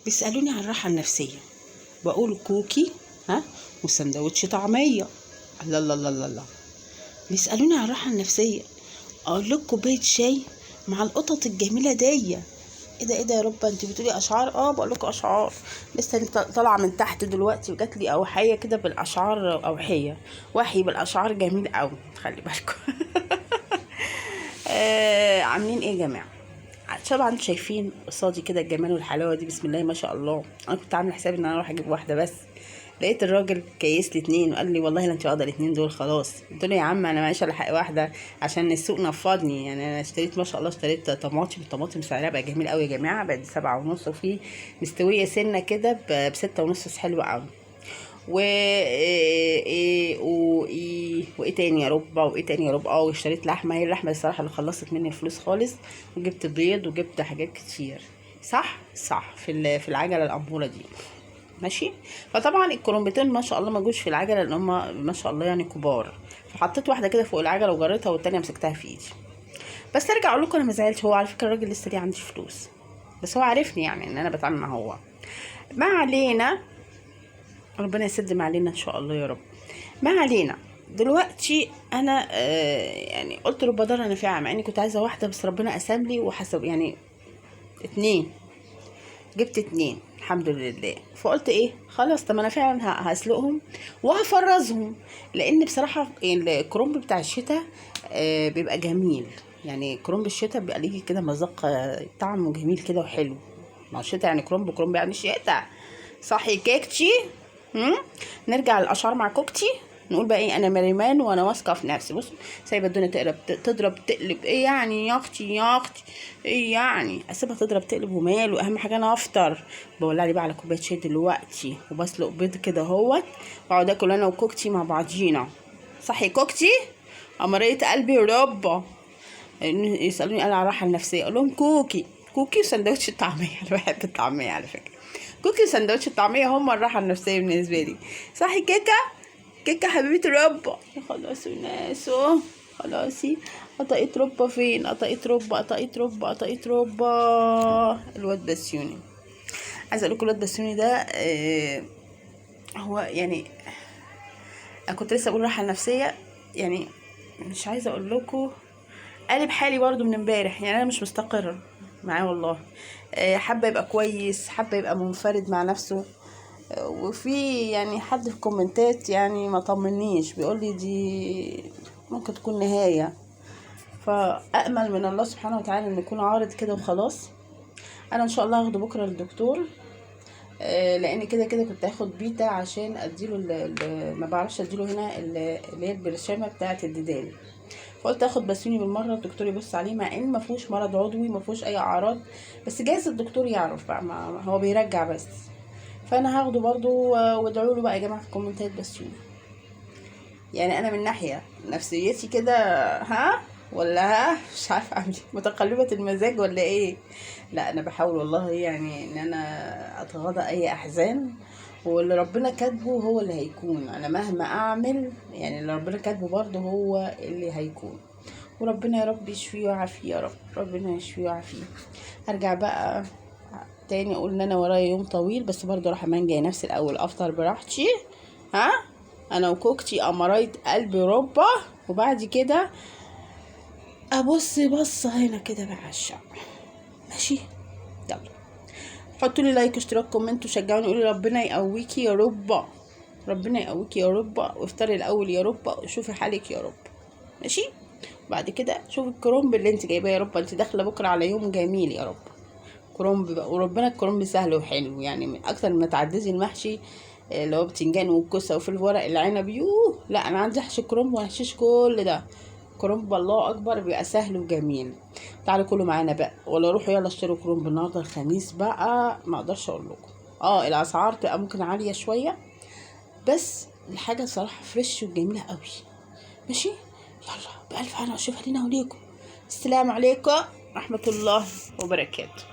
بيسألوني عن الراحة النفسية، بقول كوكي ها وسندوتش طعمية. الله الله الله الله الله. بيسألوني عن الراحة النفسية، أقول لكم كوباية شاي مع القطط الجميلة دي. ايه ده ايه ده يا رب، انت بتقولي اشعار؟ اه بقول لكم اشعار لسه طالعه من تحت دلوقتي، وجات لي اوحيه كده بالاشعار، اوحيه وحي بالاشعار جميل قوي، خلي بالكم. عاملين ايه يا جماعة؟ طبعا شايفين قصادي كده الجمال والحلاوه دي، بسم الله ما شاء الله. انا كنت عامله حسابي ان انا اروح اجيب واحدة بس، لقيت الراجل كيس لي اتنين وقال لي والله لا انت واخده الاتنين دول خلاص. قلت له يا عم انا معيش الا حق واحدة عشان السوق نفضني. يعني انا اشتريت ما شاء الله، اشتريت طماطم، الطماطم سعرها بقى جميل قوي يا جماعة، بقت 7.5، وفي مستوية سنة كده ب6.5، بس حلوة قوي. و ايه وايه وايه تاني يا رب، وايه تاني يا رب. واشتريت لحمه، هي اللحمة الصراحة اللي خلصت مني الفلوس خالص، وجبت بيض وجبت حاجات كتير. صح صح، في العجلة الاموره دي ماشي. فطبعا الكرومبتين ما شاء الله ما جوش في العجلة لان هم ما شاء الله يعني كبار، فحطيت واحدة كده فوق العجلة وجريتها، والتانية مسكتها في ايدي. بس ارجع اقول لكم انا ما زعلتش، هو على فكرة الراجل لسه ليه عندي فلوس، بس هو عارفني يعني ان انا بتعامل مع هو. ما علينا، ربنا يسد ما علينا ان شاء الله يا رب. ما علينا، دلوقتي انا يعني قلت رب ضارة نافعة، مع اني كنت عايزه واحدة بس ربنا قسم لي وحسب يعني 2، جبت 2 الحمد لله. فقلت ايه خلاص، طب انا فعلا هسلقهم وهفرزهم، لان بصراحة الكرنب بتاع الشتاء بيبقى جميل. يعني كرنب الشتاء بيبقى ليه كده مذاق، طعمه جميل كده وحلو. مع الشتاء يعني كرنب، كرنب يعني شتاء، صح يا كيكتي؟ نرجع للاشعار مع كوكتي، نقول بقى ايه، انا مريمان وانا واثقة في نفسي. بصوا سايبه الدنيا تقلب تضرب تقلب، ايه يعني يا اختي يا اختي ايه يعني، اسيبها تضرب تقلب وماله، اهم حاجة انا افطر. بولع لي بقى على كوباية شاي دلوقتي، وبسلق بيض كده اهوت، واقعد اكل انا وكوكتي مع بعضينا. صح يا كوكتي؟ قمريه قلبي ربا. يسالوني انا على الراحة النفسية، اقول لهم كوكي، كوكي وسندوتش الطعمية. انا بحب الطعمية على فكرة، كوكي وسندوتش الطعمية هم الراحة النفسية بالنسبة لي. صح يا كيكة؟ كيكة حبيبه ربا. خلاص وناسو خلاصي، قطقت ربا فين؟ قطقت ربا، قطقت ربا، قطقت ربا. الواد بسيوني، عايزه اقول لكم الواد بسيوني ده هو يعني انا كنت لسه بقول راحة نفسية، يعني مش عايزه اقول لكم قالب حالي برضو من امبارح. يعني انا مش مستقره معاه والله، حابة يبقى كويس، حابة يبقى منفرد مع نفسه. وفي يعني حد في الكومنتات يعني ما طمنيش، بيقول لي دي ممكن تكون نهاية. فأأمل من الله سبحانه وتعالى ان يكون عارض كده وخلاص. انا ان شاء الله هاخده بكره للدكتور، لان كده كده كنت هاخد بيتا عشان اديله ما بعرفش اديله هنا اللي هي البرشامه بتاعه الديدان، فقلت اخد بسيوني بالمرة الدكتور يبص عليه، مع ان ما فيهوش مرض عضوي، ما فيهوش اي اعراض، بس جايز الدكتور يعرف بقى، ما هو بيرجع بس. فانا هاخده برضو، وادعوا له بقى يا جماعة في الكومنتات بسيوني. يعني انا من ناحية نفسيتي كده ها ولا ها مش عارفه اعمل ايه، متقلبة المزاج ولا ايه. لا انا بحاول والله يعني ان انا اتغاضى اي احزان، واللي ربنا كاتبه هو اللي هيكون. انا مهما اعمل يعني اللي ربنا كاتبه برضه هو اللي هيكون. وربنا يا رب يشفيه ويعافيه يا رب، ربنا يشفيه ويعافيه. هرجع بقى تاني اقول ان انا ورايا يوم طويل، بس برضه راح امنجي نفسي الاول، افطر براحتي ها انا وكوكتي قمرايه قلبي ربا، وبعد كده ابص بصة هنا كده بقى على الشقة. ماشي، يلا حطوا لي like واشتراك comment وشجعوني، قولوا ربنا يقويكي يا رب، ربنا يقويكي يا رب، وافطري الاول يا رب، وشوفي حالك يا رب. ماشي، وبعد كده شوفي الكرنب اللي انت جايباه يا رب، انت داخله بكره على يوم جميل يا رب. كرنب بقى، وربنا الكرنب سهل وحلو، يعني من اكتر ما تعدزي المحشي اللي هو بتنجان والكوسه وفي الورق العنب، يوه لا انا عندي حشي كرنب وحشيش كل ده كرنب، الله اكبر بيبقى سهل وجميل. تعالوا كلوا معانا بقى، ولا روحوا يلا اشتروا كرنب النهارده الخميس بقى، ما اقدرش اقول لكم. الاسعار تبقى ممكن عالية شوية، بس الحاجة صراحة فريش وجميلة قوي. ماشي، يلا بالف هنا وشوف لينا وليكم. السلام عليكم ورحمة الله وبركاته.